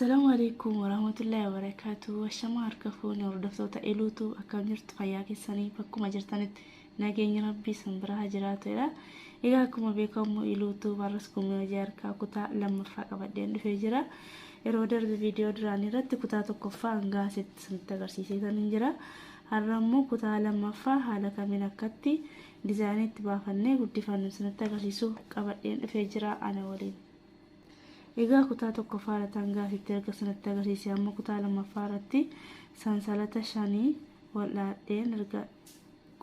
Assalaamu alaikum warahmatullahi wabarakaatu. Ashamaa harka fuune hordoftoota Iluutu, akkam jirtu? Fayyaa keessanii? Bakkuma jirtanitti nageenya Rabbii isin bira haa jiraatudha. Egaa akkuma beekamu Iluutu barras gumii hojii harkaa kutaa lammaffaa qabadheen dhufee jira. Yeroo darbe viidiyoo duraanii irratti kutaa tokkoffaa hanga asitti isinitti agarsiisee jira. Har'a immoo kutaa lammaffaa haala kamiin akkatti dizaayinii itti baafannee guddifannu isinitti agarsiisuu qabadheen dhufee jira, ana waliin. Egaa kutaa tokkoffaa irratti hanga asitti erga isinitti agarsiise, amma kutaa lammaffaa irratti sansalata shanii wal dhaadheen erga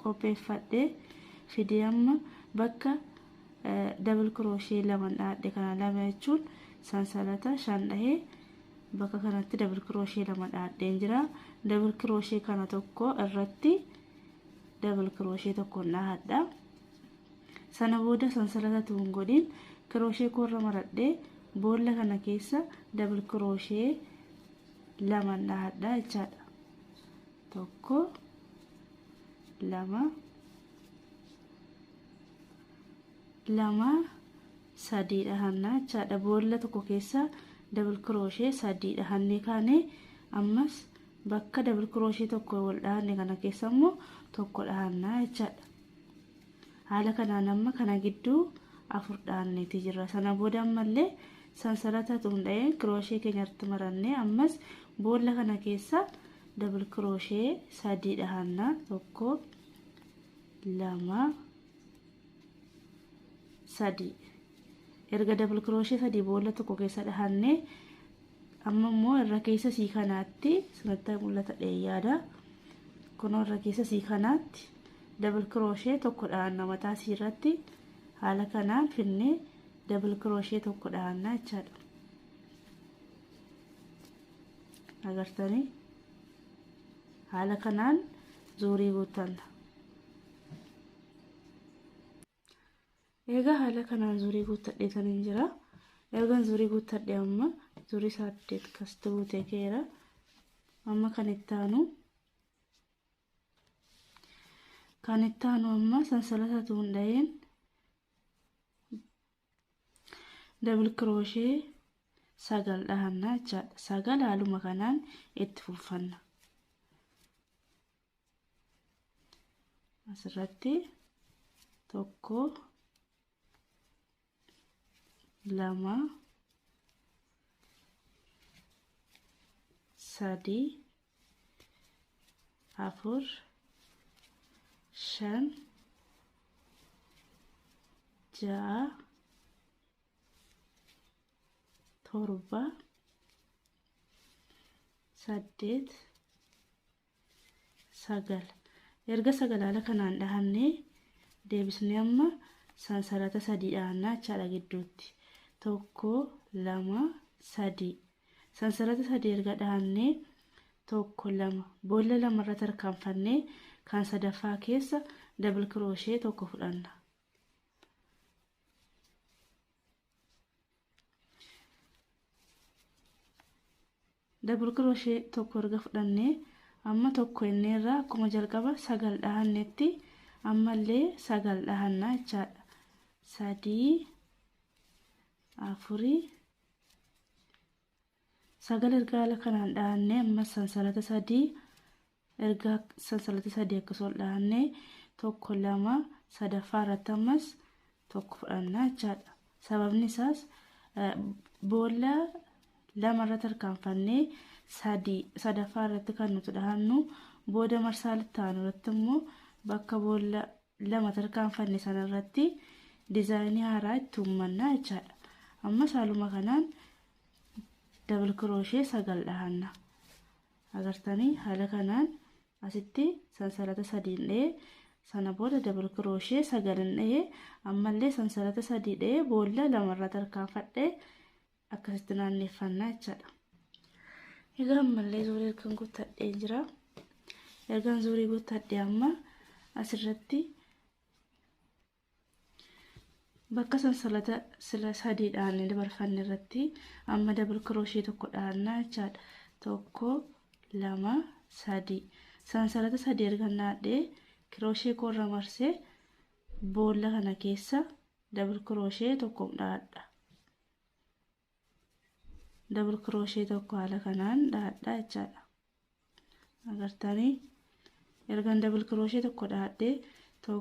qopheeffadhee fidee, amma bakka double crochet lama dhaadhe kana, lama jechuun sansalata shan dhahee, bakka kanatti double crochet lama dhaadheen jira. Double crochet kana tokko irratti double crochet tokko dhahadha. Sana booda sansalata tuun godhin crochet koorra maradhee boolla kana keessa double crochet lama dhahadha jechaadha. Tokko, lama, lama, sadii dhahannaa jechaadha. Boolla tokko keessa double crochet sadii dhahannee kaane, ammas bakka double crochet tokko wal dhahanne kana keessa immoo tokko dhahannaa jechaadha. Haala kanaan amma kana gidduu afur dhahanneeti jira. Sana booda ammallee sansalata tuun dha'een crochet keenyatti marannee, ammas boolla kana keessa double crochet sadii dhahannaa. Tokko, lama, sadii. Erga double crochet sadii boolla tokko keessa dhahannee, amma immoo irra keessa sii kanaatti sanatti mul'ata dheeyyaadha. Kunoo irra keessa sii kanaatti double crochet tokko dhahanna. Mataa sii irratti haala kanaan finnee double crochet tokko dhahanna jechaadha. Agartanii, haala kanaan zuurii guuttanna. Egaa haala kanaan zuurii guuttadheetaniin jira. Ergan zuurii guuttadhe, amma zuurii saddeet kasti guutee keera. Amma kan itti aanu amma sansalata tuun dha'een double crochet sagal dhahannaa jechaadha. Sagal haaluma kanaan itti fufanna. Asirratti tokko, lama, sadii, afur, shan, ja'a, torba, saddeet, sagal. Erga sagal haala kanaan dhahannee deebisnee, amma sansalata sadii dhahannaa jechaadha gidduutti. Tokko, lama, sadii. Sansalata sadii erga dhahannee, tokko, lama, boolla lamarra tarkaanfannee kan sadaffaa keessa double crochet tokko fudhanna. Double crochet tokko erga fudhannee, amma tokko inneerraa akkuma jalqaba sagal dhahannetti ammallee sagal dhahannaa jechaadha. Sadii, afurii, sagal. Erga haala kanaan dhahannee, amma sansalata sadii, erga sansalata sadii akkasuma dhahannee, tokko, lama, sadaffaa irratti ammas tokko fudhannaa jechaadha. Sababni isaas boolla lama irra tarkaanfannee sadii sadaffaa irratti kan nuti dhahannu, booda marsaa itti aanu irratti immoo bakka boolla lama tarkaanfanne sana irratti dizaayinii haaraa itti uummannaa jechaadha. Ammas haaluma kanaan double crochet sagal dhahanna. Agartanii, haala kanaan asitti sansalata sadiin dha'ee, sana booda double crochet sagalin dha'ee, ammallee sansalata sadii dha'ee, boolla lamarra tarkaanfadhee akkasitti naanneeffannaa jechaadha. Egaa ammallee zuurii ergan guuttadhee jira. Ergan zuurii guuttadhee, amma asirratti bakka sansalata sila sadii dhaannee dabarfanne irratti amma double crochet tokko dhahannaa jechaadha. Tokko, lama, sadii. Sansalata sadii erga naadhee, crochet koorra marsee boolla kana keessa double crochet tokko dhahadha. Double crochet tokko haala kanaan dhahadhaa jechaadha. Agartanii ergan double crochet tokko dhahadhee 1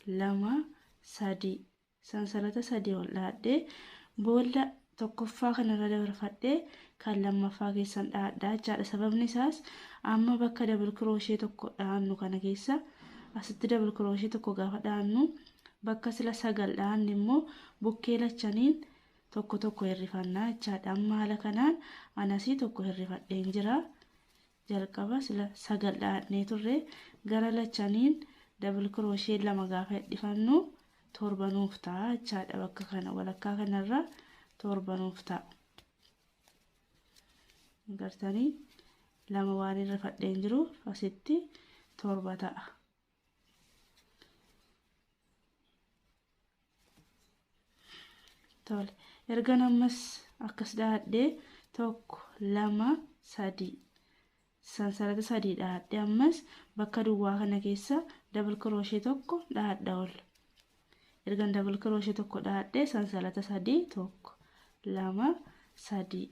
2 3 sansalata 3 ol dhahadhee boolla tokkoffaa kanarra dabarfadhee kan lammaffaa keessan dhahadhaa jechaadha. Sababni isaas amma bakka double crochet tokko dhahannu kana keessa asitti double crochet tokko gaafa dhahannu bakka sila 9 dhahanne immoo bukkee lachaniin tokko tokko hirrifannaa jechaadha. Amma haala kanaan anasii tokko hirrifadheen jira. Jalqaba sila 9 dhahannee turre gara lachaniin double crochet 2 gaafa hir'ifannu 7 nuuf ta'a jechaadha. Bakka kana walakkaa kanarra 7 nuuf ta'a. Agartanii 2 waan hirrifadheen jiruuf asitti 7 ta'a. Tole ergan ammas akkas dhahadhee 1 2 3 sansalata 3 dhahadhee ammas bakka duwwaa kana keessa double crochet tokko dhahadha ol. Ergan double crochet tokko dhahadhee sansalata 3 1 2 3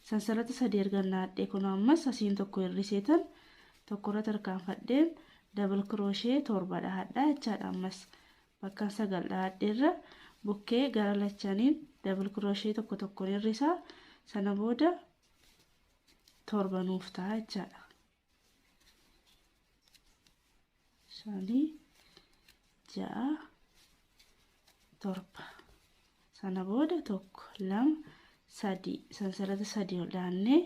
sansalata 3 ergan dhahadhee kun ammas asiin tokko hir'iseetan tokkorra tarkaanfadheen double crochet 7 dhahadha jechaadha. Ammas bakka 9 dhahadheerra bukkee gara lachaniin double crochet tokko tokkoon hir'isaa sana booda 7 nuuf ta'a jechaadha. 5 6 7 sana booda 1 2 3 sansalata 3 ol dhahannee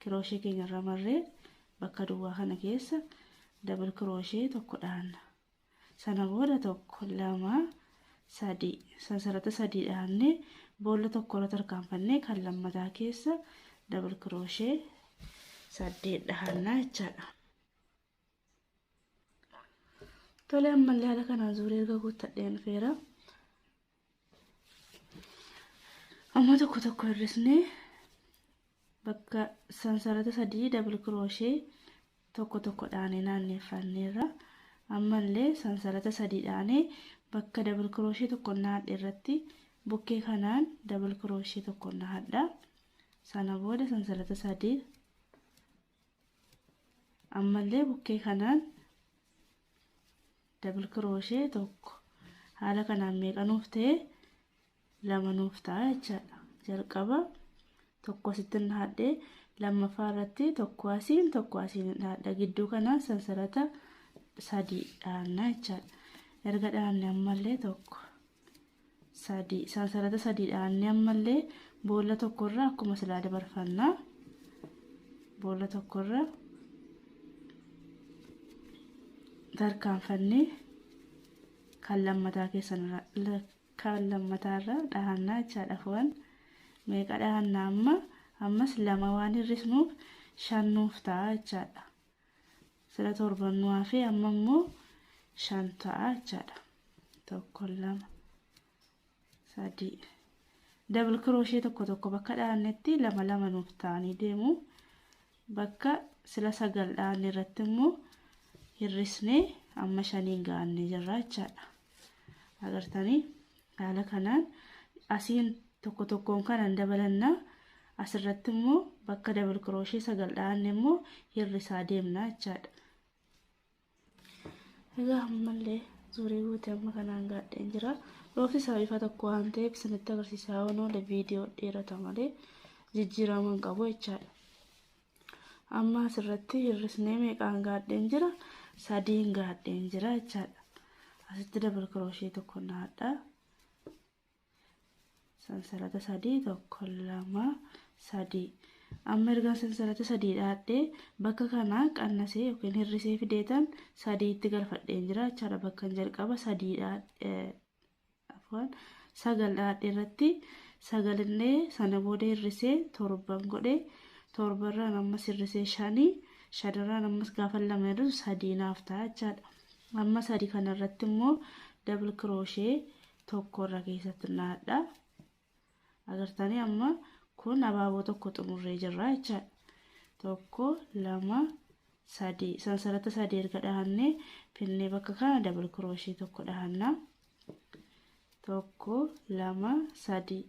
kirooshee keenya irra marree bakka duwwaa kana keessa double crochet tokko dhahanna. Sana booda 1 2 3 sansalata 3 dhahannee boolla tokko irra tarkaanfannee kan lammataa keessa double crochet 8 dhahannaa jechaadha. Tole ammallee haala kanaan zuurii erga guuttadheen dhufeera. Amma tokko tokko hir'isnee bakka sansalata 3 double crochet tokko tokko dhaanee naanneeffanneerra. Ammallee sansalata 3 dhaanee bakka double crochet tokko naadhe irratti bukkee kanaan double crochet tokko naadha. Sana booda sansalata 3 ammallee bukkee kanaan double crochet tokko haala kanaan meeqa nuuf ta'e 2 nuuf ta'a jechaadha. Jalqaba tokko asitti naadhee lammaffaa irratti tokko asiin tokko asiin naadha. Gidduu kanaan sansalata 3 dhaanna jechaadha. Erga dhaanne ammallee 1 3 sansalata 3 dhaanne ammallee boolla tokkorra akkuma silaa dabarfannaa. Boolla tokkorra tarkaanfannee kan lammataa keessan kan lammataarra dhahannaa jechaadha. Foon meeqa dhahannaa amma ammas 2 waan hir'isnuuf 5 nuuf ta'a jechaadha. Sila 7 nu hafee amma immoo 5 ta'a jechaadha. 1 2 3 double crochet tokko tokko bakka dhahannetti 2 2 nuuf ta'anii deemu. Bakka sila 9 dhahanne irratti immoo hir'isnee amma 5 ga'annee jirra jechaadha. Agartanii haala kanaan asiin tokko tokkoon kanan dabalannaa asirratti immoo bakka double crochet 9 dhahanne immoo hir'isaa deemna jechaadha. Egaa ammallee zuurii guutee amma kanaan gaadheen jira. Dhoofti isaa bifa tokko waan ta'eef isinitti agarsiisaa waan oole viidiyoo dheerata malee jijjiirama hin qabu jechaadha. Amma asirratti hir'isnee meeqaan gaadheen jira? 3 gaadheen jira jechaadha. Asitti double crochet tokko naadha. Sansalata 3 1 2 3 amma erga sansalata 3 dhaadhee bakka kanaa qannasee yookiin hir'isee fideetan 3 itti galfadheen jira jechaadha. Bakka jalqaba 3 dhaadhee afaan 9 dhaadhee irratti 9 illee sana booda hir'isee 7 godhee 7 irraan ammas hir'isee 5 5 irraan ammas gaafa 2 hir'isu 3 naaf ta'a jechaadha. Amma 3 kana irratti immoo double crochet tokko irra keessatti naadha. Agartanii amma kun abaaboo tokko xumurree jirra jechaadha. 1 2 3 sansalata 3 erga dhahannee finnee bakka kana double crochet tokko dhahanna. 1 2 3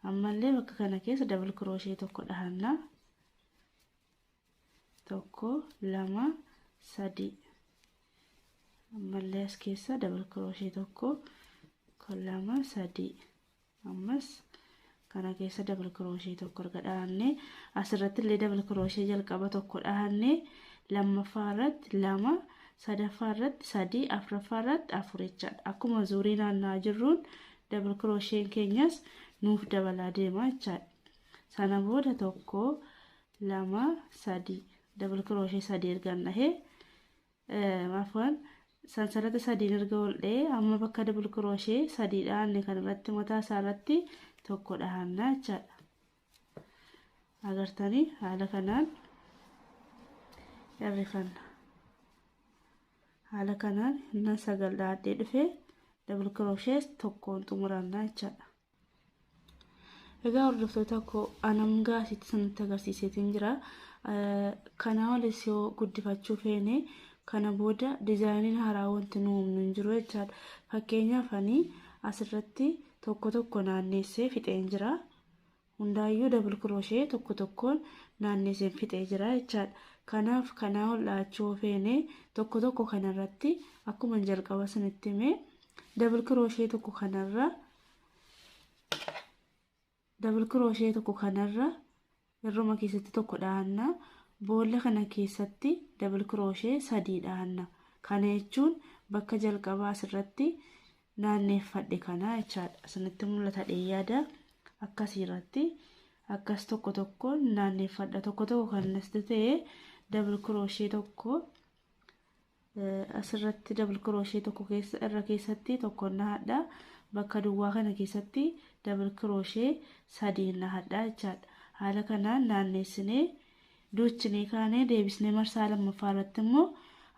Ammallee bakka kana keessa double crochet tokko dhahanna. 1 2 3 ammallee as keessa double crochet 1 2 3 ammas kana keessa double crochet tokko erga dhahanne asirratti illee double crochet jalqaba tokko dhahanne lammaffaa irratti 2 sadaffaa irratti 3 afuraffaa irratti 4 jechaadha. Akkuma zuurii naanna'aa jirruun double crochet keenyas nuuf dabalaa deema jechaadha. Sana booda 1 2 3 double crochet 3 erga dhahee afaan sansalata 3 erga ol dhahee amma bakka double crochet 3 dhahanne kan irratti mataa isaa irratti tokko dhahanna jechaadha. Agartanii haala kanaan hirrifanna. Haala kanaan innan 9 dhahadhee dhufee double crochet tokkoon xumuranna jechaadha. Egaa hordoftoota koo anam gaasitti sanitti agarsiiseetiin jira. Kanaa olis yoo guddifachuu feene kana booda diizaayiniin haaraa wanti nu uumnu hin jiru jechaadha. Fakkeenyaaf ani asirratti tokko tokko naanneessee fixeen jira. Hundaayyuu double crochet tokko tokkoon naanneessee fixee jira jechaadha. Kanaaf kanaa ol dhahachuu feene tokko tokko kanarratti akkuma jalqaba sanitti himee double crochet tokko kanarra double crochet tokko kanarra irruma keessatti tokko dhahanna. Boolla kana keessatti double crochet 3 dhahanna. Kana jechuun bakka jalqabaa asirratti naanneeffadhe kana jechaadha. Asinitti mul'ata yaada akkasiirratti akkas tokko tokko naanneeffadha. Tokko tokko kan asitti ta'e double crochet tokko asirratti double crochet tokko keessa irra keessatti tokko nahadha. Bakka duwwaa kana keessatti double crochet 3 nahadha jechaadha. Haala kanaan naanneessinee duuchinee kaanee deebisnee marsaa lammaffaa irratti immoo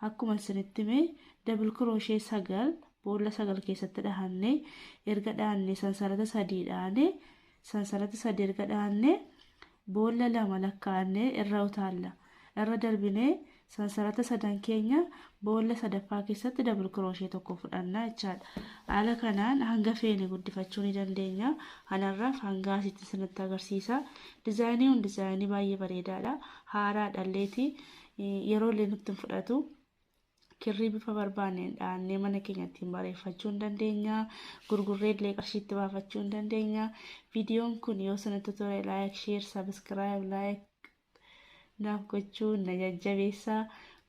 akkuma isinitti hime double crochet 9 boolla 9 keessatti dhahannee erga dhahannee sansalata 3 dhahannee sansalata 3 erga dhahannee boolla 2 lakkaa'annee irra utaalla. Irra darbinee sansalata sadan keenya boolla sadaffaa keessatti double crochet tokko fudhanna jechaadha. Haala kanaan hanga feene guddifachuu ni dandeenya. Kanarraaf hanga asitti isinitti agarsiisa. Diizaayinii kun diizaayinii baay'ee bareedaadha. Haaraa dhalleeti yeroo illee nutti hin fudhatu. Kirrii bifa barbaanneen dhahannee mana keenya ittiin bareeffachuu hin dandeenya. Gurgurree illee qarshiitti baafachuu hin dandeenya. Viidiyoon kun yoo isinitti tole like, share, subscribe, like naaf gochuun na jajjabeessaa.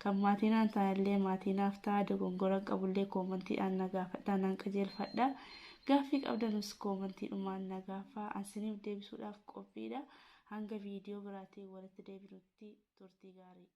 Kan maatii naan ta'anillee maatii naaf ta'a. Dogongora qabullee koomentiidhaan na gaafadhaa, naan qajeelfadha. Gaaffii qabdanus koomentiidhumaan na gaafaa. Ansiniif deebisuudhaaf qophiidha. Hanga viidiyoo biraatiin walitti deebinutti turtii gaarii.